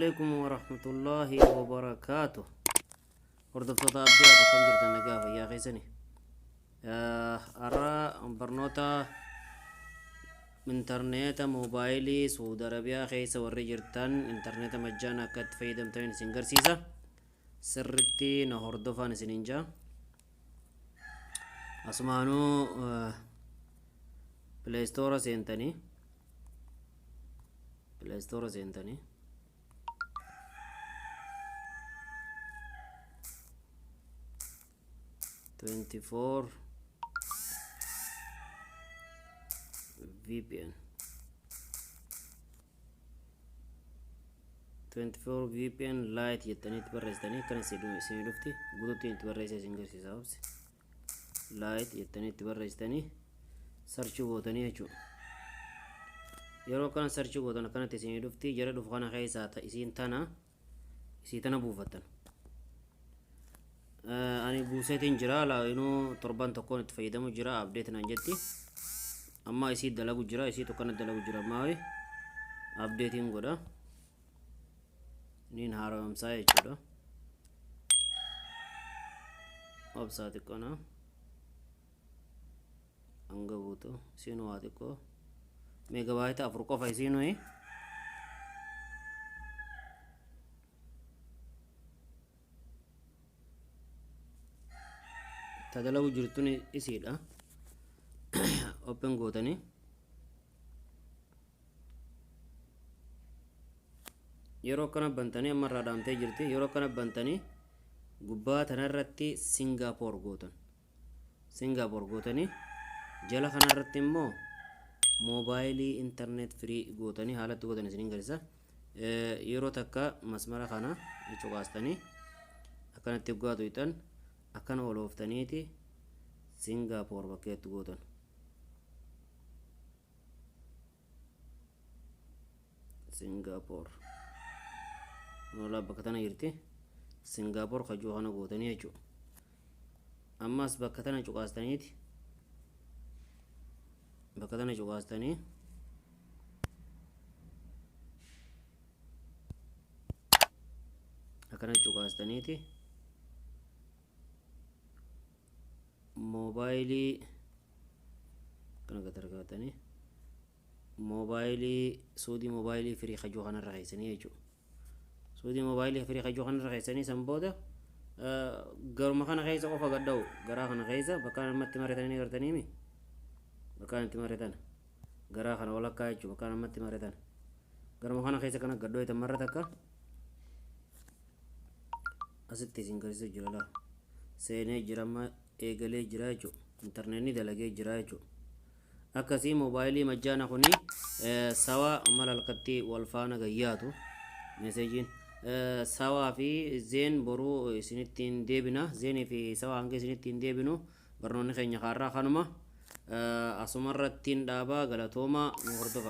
Alaikum warahmatullahi wabarakaatuh. Hordoftoota Abdii App, akkam jirtan? Nagaa fayyaa keessani? Har'a barnoota intarneeta moobaayilii Suudi Arabiyaa keessa warri jirtan intarneeta majjaana akka itti fayyadamtan isin garsiisa. Sirritti na hordofaan isiniin jaa. Asumaanuu Play Store seentanii, Play Store seentanii, 24 VPN, 24 VPN Lite jettanii itti barreessitanii akkana isinii dhufti. Guututti itti barreessa isin garsiisa. Obsi. Lite jettanii itti barreessitanii search gootanii jechuudha. Yeroo akkana search gootan akkanatti isinii dhufti. Jara dhufu kana keessaa isiin tana, isii tana buufattan. Ani buuseetiin jira. Inuu torban tokkoon itti fayyadamu jira. Update naan jetti. Amma isii dalagu jira. Isii tokkana dalagu jira. Ammaa updatein godha. Niin haaromsaa jechuudha. Obsaa xiqqoona. Hanga buutu isiin waa xiqqoo megabyte 4 qofa isiin. Ta dalagu jirtun isiidha. Open gootanii yeroo akkana bantanii, amma irraa dhaamtee jirti. Yeroo akkana bantanii gubbaa tanarratti Singaappoor gootan. Singaappoor gootanii jala kanarratti immoo mobile internet free gootanii haalatti gootan isiniin garsiisa. Yeroo takka masmara kana cuqaastanii akkanatti hoggaatu hixan akkana ol ooftaniiti Singaappoor bakkeetti gootan. Singaappoor Noolaa bakka tana jirti. Singaappoor kajuu kana gootanii jechuudha. Ammas bakka tana cuqaastaniiti, bakka tana cuqaastanii akkana cuqaastaniiti moobaayilii akkana gad argatanii moobaayilii suudii mobile free kajuu kanarra keessanii jechuudha. Suudii mobile free kajuu kanarra keessanii san booda garuma kana keessa qofa gad dha'u. Garaa kana keessa bakka namatti maratanii gartaniimi, bakka itti maratan garaa kana walakkaa jechuudha. Bakka namatti maratan garuma kana keessa kana gad dho'itan marra takka. Asitti isin garsiisu jira. Laa, seenee jira, amma eegalee jira jechuudha. Intarneetni dalagee jira jechuudha. Akkasii moobaayilii majjaana kuni sawa mala halkatti wal faana gayyaatu meeseejiin sawaa fi Zain boruu isinittiin deebina. Zainii fi sawa hanga isinittiin deebinu barnoonni keenya kaarraa kanuma asumarrattiin dhaabaa. Galatooma, nu hordofa.